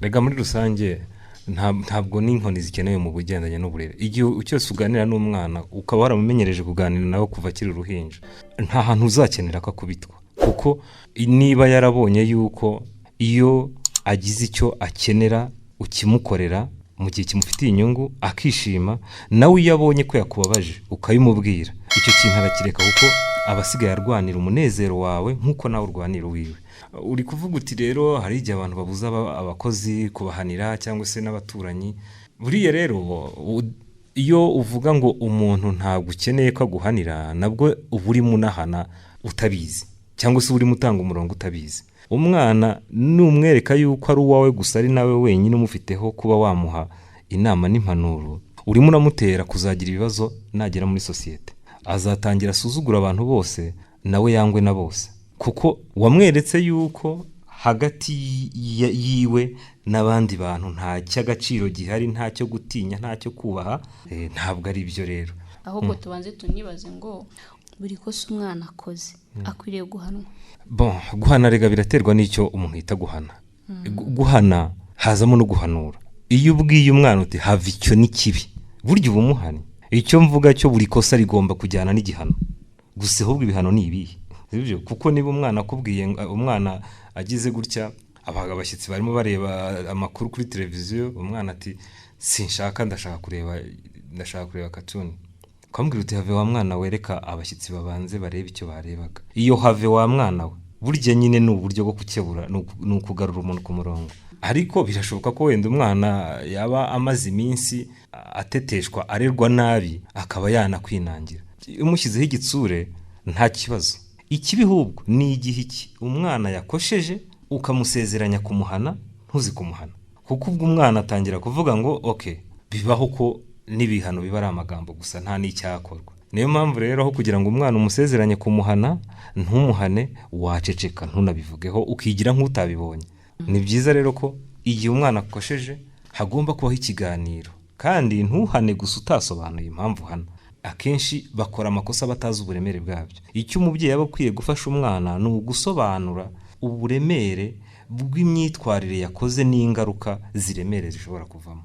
Rega muri rusange ntabwo n'inkoni zikenewe mu bugendanye n'uburere. Igihe cyose uganira n'umwana, ukaba waramumenyereje kuganira nawe kuva akiri uruhinja, nta hantu uzakenera ko akubitwa, kuko niba yarabonye yuko iyo agize icyo akenera ukimukorera mu gihe kimufitiye inyungu akishima, nawe iyo abonye ko yakubabaje ukabimubwira, icyo kintu arakireka, kuko aba asigaye arwanira umunezero wawe nk'uko nawe urwanira uwiwe. Uri kuvuga uti rero hari igihe abantu babuza abakozi kubahanira cyangwa se n'abaturanyi. Buriya rero iyo uvuga ngo umuntu ntabwo ukeneye ko aguhanira, nabwo uba urimo unahana utabizi, cyangwa se uba urimo utanga umurongo utabizi. Umwana numwereka yuko ari uwawe gusa, ari nawe wenyine umufiteho kuba wamuha inama n'impanuro, urimo uramutera kuzagira ibibazo nagera muri sosiyete. Azatangira asuzugura abantu bose, nawe yangwe na bose, kuko wamweretse yuko hagati yiwe n'abandi bantu nta cy'agaciro gihari, nta cyo gutinya, nta cyo kubaha. Ntabwo ari byo rero. Ahubwo tubanze tunibaze ngo buri kosa umwana akoze akwiriye guhanwa? Bon, guhana rega biraterwa n'icyo umuntu yita guhana. Guhana hazamo no guhanura. Iyo ubwiye umwana uti "Have, icyo ni kibi", burya uba umuhannye. Icyo mvuga cyo, buri kosa rigomba kujyana n'igihano gusa. Ahubwo ibihano ni ibihe? Sibyo? Kuko niba umwana akubwiye umwana agize gutya, abashyitsi barimo bareba amakuru kuri televiziyo, umwana ati "Sinshaka, ndashaka kureba katuni", ukamubwira uti "Have wa mwana we, reka abashyitsi babanze barebe icyo barebaga". Iyo "Have wa mwana we" burya nyine ni uburyo bwo gukebura, ni ukugarura umuntu ku murongo. Ariko birashoboka ko wenda umwana yaba amaze iminsi ateteshwa, arerwa nabi, akaba yanakwinangira. Umushyizeho igitsure nta kibazo. Ikibi ahubwo ni igihe iki umwana yakosheje ukamusezeranya kumuhana, ntuzi kumuhana, kuko ubwo umwana atangira kuvuga ngo "Ok". Bibaho ko n'ibihano biba ari amagambo gusa, nta n'icyakorwa. Niyo mpamvu rero aho kugira ngo umwana umusezeranye kumuhana ntumuhane, waceceka ntunabivugeho, ukigira nk'utabibonye. Ni byiza rero ko igihe umwana akosheje hagomba kubaho ikiganiro, kandi ntuhane gusa utasobanuye impamvu uhana. Akenshi bakora amakosa batazi uburemere bwabyo. Icyo umubyeyi aba akwiye gufasha umwana ni ugusobanura uburemere bw'imyitwarire yakoze n'ingaruka ziremereye zishobora kuvamo,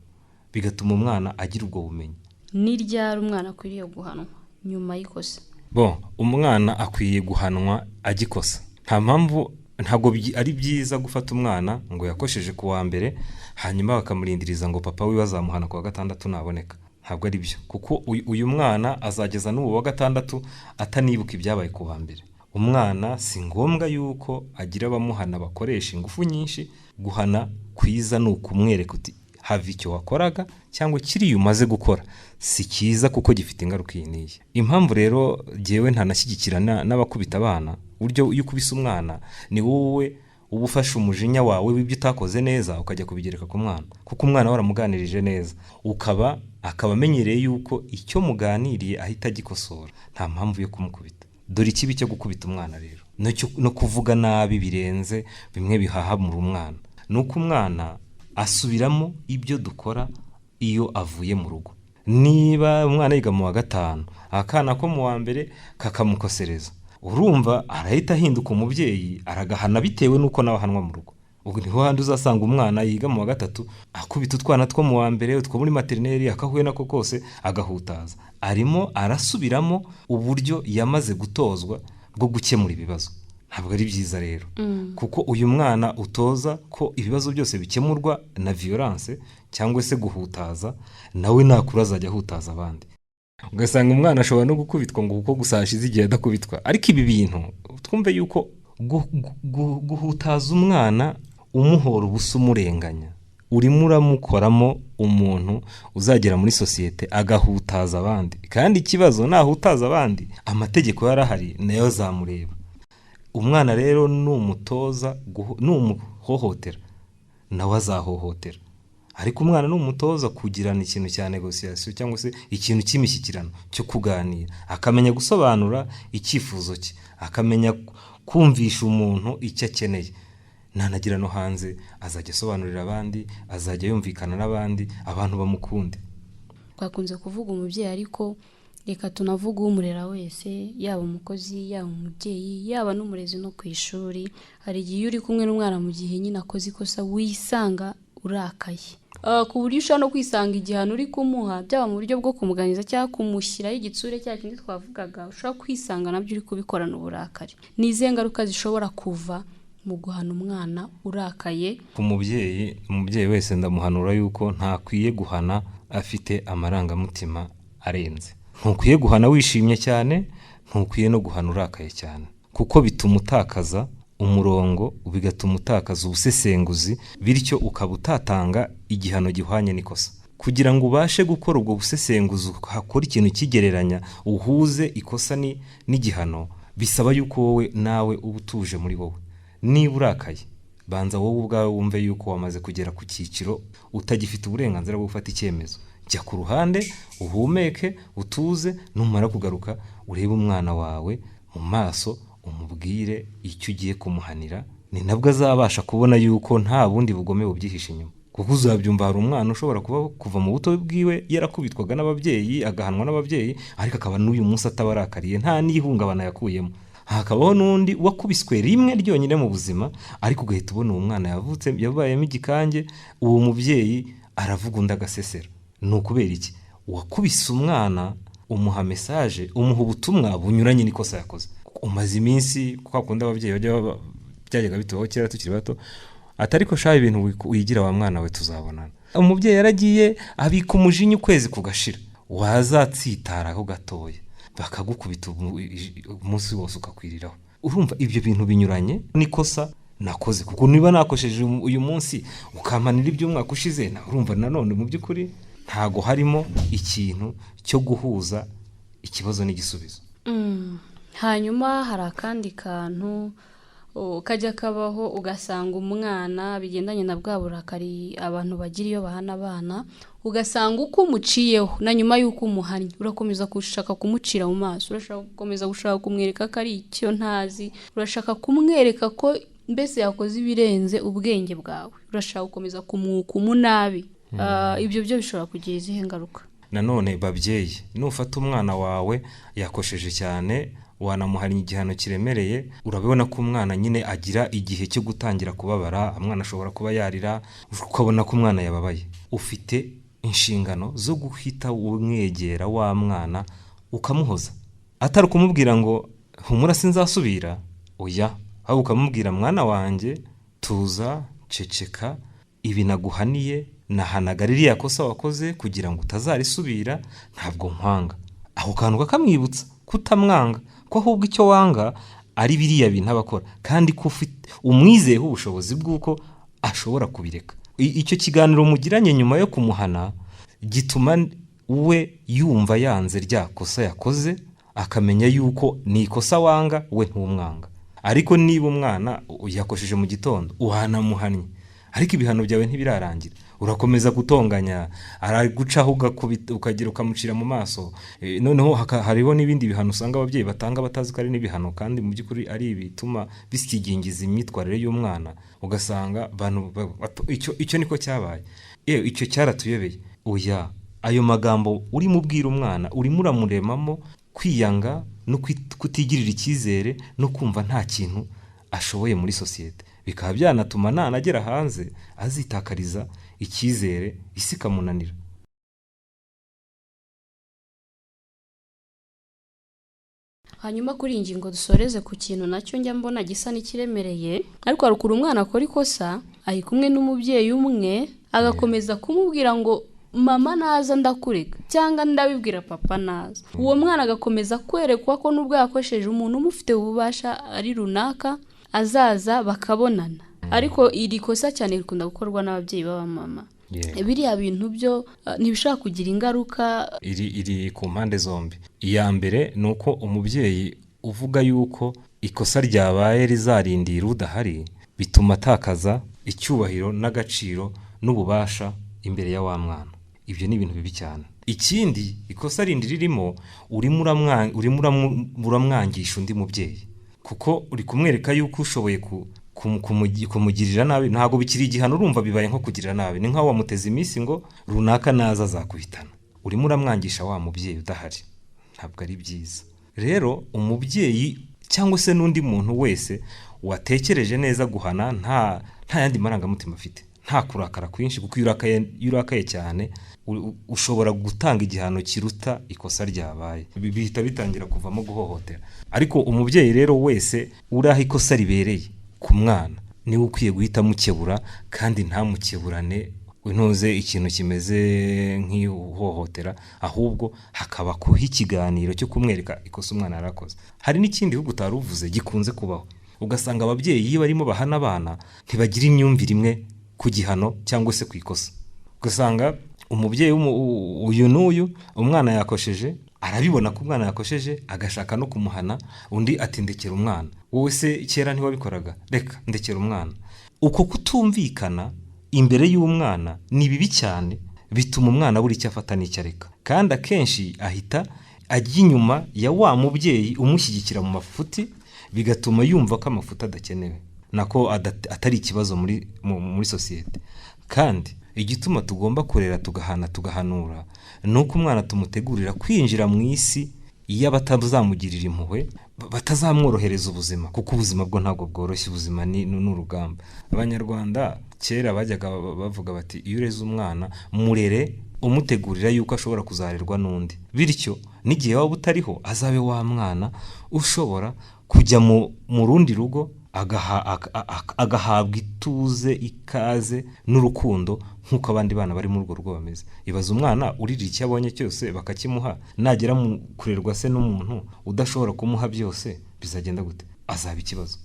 bigatuma umwana agira ubwo bumenyi. Ni ryari umwana akwiriye guhanwa? Nyuma y'ikosa? Bon, umwana akwiye guhanwa agikosa. Nta mpamvu, ntabwo ari byiza gufata umwana ngo yakosheje ku wa mbere, hanyuma bakamurindiriza ngo papa wiwe azamuhana ku wa gatandatu naboneka. Ntabwo ari byo, kuko uyu mwana azageza n'ubu wa gatandatu atanibuka ibyabaye ku wa mbere. Umwana si ngombwa yuko agira abamuhana bakoresha ingufu nyinshi. Guhana kwiza ni ukumwereka uti "Have, icyo wakoraga cyangwa kiriya umaze gukora si cyiza, kuko gifite ingaruka iyi n'iyi". Impamvu rero jyewe ntanashyigikira n'abakubita abana, buryo iyo ukubise umwana ni wowe uba ufashe umujinya wawe w'ibyo utakoze neza ukajya kubigereka ku mwana, kuko umwana waramuganirije neza, ukaba akaba amenyereye yuko icyo muganiriye ahita agikosora, nta mpamvu yo kumukubita. Dore ikibi cyo gukubita umwana rero no kuvuga nabi birenze bimwe bihahamura umwana, ni uko umwana asubiramo ibyo dukora iyo avuye mu rugo. Niba umwana yiga mu wa gatanu, akana ko mu wa mbere kakamukosereza, urumva arahita ahinduka umubyeyi, aragahana bitewe n'uko nawe ahanwa mu rugo. Ubwo niho handi uzasanga umwana yiga mu wa gatatu akubita utwana two mu wa mbere, utwo muri maternelle, akahuye nako kose agahutaza. Arimo arasubiramo uburyo yamaze gutozwa bwo gukemura ibibazo. Ntabwo ari byiza rero, kuko uyu mwana utoza ko ibibazo byose bikemurwa na violence cyangwa se guhutaza, nawe nakura azajya ahutaza abandi. Ugasanga umwana ashobora no gukubitwa ngo kuko gusa hashize igihe adakubitwa. Ariko ibi bintu twumve yuko guhutaza umwana umuhora ubusa, umurenganya, urimo uramukoramo umuntu uzagera muri sosiyete agahutaza abandi. Kandi ikibazo, nahutaza abandi amategeko yarahari, nayo azamureba. Umwana rero numutoza numuhohotera nawe azahohotera. Ariko umwana numutoza kugirana ikintu cya négociation cyangwa se ikintu cy'imishyikirano cyo kuganira, akamenya gusobanura icyifuzo cye, akamenya kumvisha umuntu icyo akeneye, nanagira no hanze azajya asobanurira abandi, azajya yumvikana n'abandi, abantu bamukunde. Twakunze kuvuga umubyeyi, ariko reka tunavuge umurera wese, yaba umukozi, yaba umubyeyi, yaba n'umurezi no ku ishuri. Hari igihe iyo uri kumwe n'umwana mu gihe nyine akoze ikosa, wisanga Urakaye, ku buryo ushobora no kwisanga igihano uri kumuha, byaba mu buryo bwo kumuganiriza cyangwa kumushyiraho igitsure cya kindi twavugaga, ushobora kwisanga nabyo uri kubikorana uburakari. Ni izihe ngaruka zishobora kuva mu guhana umwana urakaye? Ku mubyeyi, umubyeyi wese ndamuhanura yuko ntakwiye guhana afite amarangamutima arenze. Ntukwiye guhana wishimye cyane, ntukwiye no guhana urakaye cyane, kuko bituma utakaza umurongo, bigatuma utakaza ubusesenguzi, bityo ukaba utatanga igihano gihwanye n'ikosa. Kugira ngo ubashe gukora ubwo busesenguzi, hakora ikintu kigereranya, uhuze ikosa n'igihano, bisaba yuko wowe nawe uba utuje muri wowe. Niba urakaye, banza wowe ubwawe wumve yuko wamaze kugera ku cyiciro utagifite uburenganzira bwo gufata icyemezo. Jya ku ruhande, uhumeke, utuze. Numara kugaruka, urebe umwana wawe mu maso, umubwire icyo ugiye kumuhanira. Ni nabwo azabasha kubona yuko nta bundi bugome bubyihishe inyuma, kuko uzabyumva, hari umwana ushobora kuba kuva mu buto bwiwe yarakubitwaga n'ababyeyi, agahanwa n'ababyeyi, ariko akaba n'uyu munsi atabarakariye, nta n'ihungabana yakuyemo. Hakabaho n'undi wakubiswe rimwe ryonyine mu buzima, ariko ugahita ubona uwo mwana yavutse yabayemo igikange, uwo mubyeyi aravuga undi agasesera. Ni ukubera iki? Wakubise umwana, umuha message, umuha ubutumwa bunyuranye n'ikosa yakoze. Umaze iminsi kwa kundi ababyeyi bajya byajyaga bitubaho kera tukiri bato, atari ko sha, ibintu wigira wa mwana we, tuzabonana. Umubyeyi yaragiye abika umujinya, ukwezi kugashira, wazatsitaraho gatoya bakagukubita, umunsi wose ukakwiriraho. Urumva ibyo bintu binyuranye n'ikosa nakoze, kuko niba nakosheje uyu munsi ukampanira iby'umwaka ushize, urumva nanone mu by'ukuri ntago harimo ikintu cyo guhuza ikibazo n'igisubizo. Hanyuma hari akandi kantu kajya kabaho, ugasanga umwana, bigendanye na bwa burakari abantu bagira iyo bahana abana, ugasanga uko umuciyeho na nyuma y'uko umuhannye, urakomeza gushaka kumucira mu maso, urashaka gukomeza gushaka kumwereka ko ari icyo ntazi, urashaka kumwereka ko mbese yakoze ibirenze ubwenge bwawe, urashaka gukomeza kumwuka umunabi. Ibyo byo bishobora kugira izihe ngaruka? Nanone babyeyi, nufata umwana wawe yakosheje cyane, wanamuhannye igihano kiremereye, urabibona ko umwana nyine agira igihe cyo gutangira kubabara, umwana ashobora kuba yarira, ukabona ko umwana yababaye. Ufite inshingano zo guhita umwegera wa mwana ukamuhoza, atari ukumubwira ngo "Humura, sinzasubira", oya, ahubwo ukamubwira: "Mwana wanjye, tuza, ceceka, ibi naguhaniye, nahanaga ririya kosa wakoze kugira ngo utazarisubira, ntabwo nkwanga." Ako kantu kakamwibutsa kutamwanga, ko ahubwo icyo wanga ari biriya bintu aba akora, kandi ko ufite umwizeyeho ubushobozi bw'uko ashobora kubireka. Icyo kiganiro mugiranye nyuma yo kumuhana gituma we yumva yanze rya kosa yakoze, akamenya yuko ni ikosa wanga, we ntumwanga. Ariko niba umwana yakosheje mu gitondo, wanamuhannye, ariko ibihano byawe ntibirarangira, urakomeza gutonganya, aragucaho ugakubita, ukagira ukamucira mu maso. Noneho hariho n'ibindi bihano usanga ababyeyi batanga batazi ko ari n'ibihano, kandi mu by'ukuri ari ibituma bisigingiza imyitwarire y'umwana. Ugasanga abantu icyo niko cyabaye, yewe icyo cyaratuyobeye. Oya, ayo magambo urimo ubwira umwana, urimo uramuremamo kwiyanga no kutigirira icyizere no kumva nta kintu ashoboye muri sosiyete, bikaba byanatuma nanagera hanze azitakariza icyizere, isi ikamunanira. Hanyuma kuri iyi ngingo dusoreze ku kintu nacyo njya mbona gisa n'ikiremereye, ariko hari ukuntu umwana akora ikosa ari kumwe n'umubyeyi umwe, agakomeza kumubwira ngo "Mama naza ndakurega", cyangwa "Ndabibwira papa naza". Uwo mwana agakomeza kwerekwa ko nubwo yakosheje, umuntu umufite ububasha ari runaka, azaza bakabonana. Ariko iri kosa cyane rikunda gukorwa n'ababyeyi b'abamama. Biriya bintu byo ntibishobora kugira ingaruka? Iri ku mpande zombi. Iya mbere ni uko umubyeyi uvuga yuko ikosa ryabaye rizarindira udahari, bituma atakaza icyubahiro n'agaciro n'ububasha imbere ya wa mwana. Ibyo ni ibintu bibi cyane. Ikindi, ikosa rindi ririmo, urimo uramwangisha undi mubyeyi, kuko uri kumwereka yuko ushoboye kumugirira nabi. Ntabwo bikiri igihano, urumva bibaye nko kugirira nabi, ni nk'aho wamuteze iminsi ngo runaka naza azakuhitana. Urimo uramwangisha wa mubyeyi udahari, ntabwo ari byiza. Rero umubyeyi cyangwa se n'undi muntu wese watekereje neza guhana nta yandi marangamutima afite. Nta kurakara kwinshi, kuko iyo urakaye cyane ushobora gutanga igihano kiruta ikosa ryabaye, bihita bitangira kuvamo guhohotera. Ariko umubyeyi rero wese uri aho ikosa ribereye ku mwana niwe ukwiye guhita amukebura, kandi ntamukeburane ntuze ikintu kimeze nk'ihohotera, ahubwo hakaba kuha ikiganiro cyo kumwereka ikosa umwana yarakoze. Hari n'ikindi bihugu utari uvuze gikunze kubaho, ugasanga ababyeyi iyo barimo bahana abana ntibagira imyumvire imwe ku gihano cyangwa se ku ikosa. Ugasanga umubyeyi uyu n'uyu umwana yakosheje, arabibona ko umwana yakosheje, agashaka no kumuhana, undi ati ndekera umwana, wowe se kera ntiwabikoraga, reka ndekera umwana. Uko kutumvikana imbere y'umwana ni bibi cyane, bituma umwana abura icyo afata n'icyo areka, kandi akenshi ahita ajya inyuma ya wa mubyeyi umushyigikira mu mafuti, bigatuma yumva ko amafuti adakenewe, nako atari ikibazo muri sosiyete. Kandi igituma tugomba kurera tugahana tugahanura ni uko umwana tumutegurira kwinjira mu isi iyo batazamugirira impuhwe, batazamworohereza ubuzima, kuko ubuzima bwo ntabwo bworoshye, ubuzima ni urugamba. Abanyarwanda kera bajyaga bavuga bati iyo ureze umwana murere umutegurira yuko ashobora kuzarerwa n'undi, bityo n'igihe waba utariho azabe wa mwana ushobora kujya mu rundi rugo agahabwa ituze, ikaze n'urukundo nk'uko abandi bana bari muri urwo rugo bameze. Ibaza umwana urira icyo abonye cyose bakakimuha, nagera mu kurerwa se n'umuntu udashobora kumuha byose bizagenda gute? Azaba ikibazo.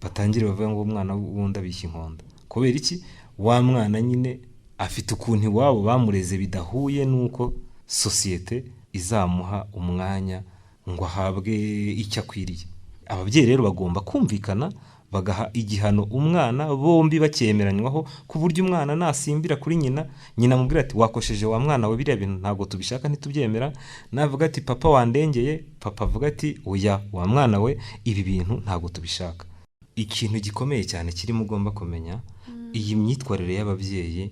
Batangire bavuga ngo umwana wundi abishya inkonda. Kubera iki? Wa mwana nyine afite ukuntu iwabo bamureze bidahuye n'uko sosiyete izamuha umwanya ngo ahabwe icyo akwiriye. Ababyeyi rero bagomba kumvikana bagaha igihano umwana bombi bakemeranywaho, ku buryo umwana nasimbira kuri nyina, nyina amubwira ati wakosheje wa mwana we, biriya bintu ntabwo tubishaka ntitubyemera. Navuga ati papa wandengeye, papa avuga ati oya wa mwana we, ibi bintu ntabwo tubishaka. Ikintu gikomeye cyane kirimo ugomba kumenya, iyi myitwarire y'ababyeyi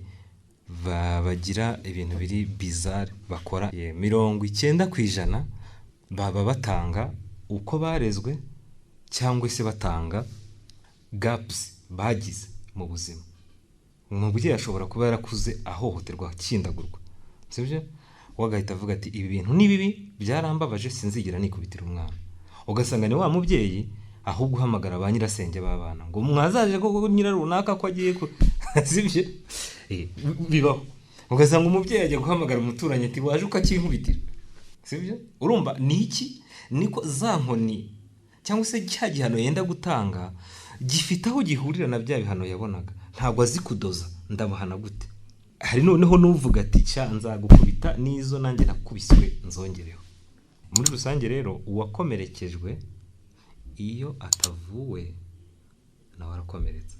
bagira ibintu biri bizarre bakora, 90% baba batanga uko barezwe cyangwa se batanga gaps bagize mu buzima. Umubyeyi ashobora kuba yarakuze ahohoterwa akindagurwa, sibyo? We agahita avuga ati ibi bintu ni bibi, byarambabaje, sinzigera nikubitira umwana. Ugasanga ni wa mubyeyi ahubwo uhamagara ba nyirasenge b'abana ngo mwazaje koko nyira runaka ko agiye ku sibyo? Bibaho. Ugasanga umubyeyi ajya guhamagara umuturanyi ati waje ukakinkubitira, sibyo? Urumva ni iki? Niko za nkoni cyangwa se cya gihano yenda gutanga gifite aho gihurira na bya bihano yabonaga, ntabwo azi kudoza, ndabuhana gute? Hari noneho n'uvuga ati cya nzagukubita n'izo nanjye nakubiswe nzongereho. Muri rusange rero uwakomerekejwe iyo atavuwe nawe arakomeretsa.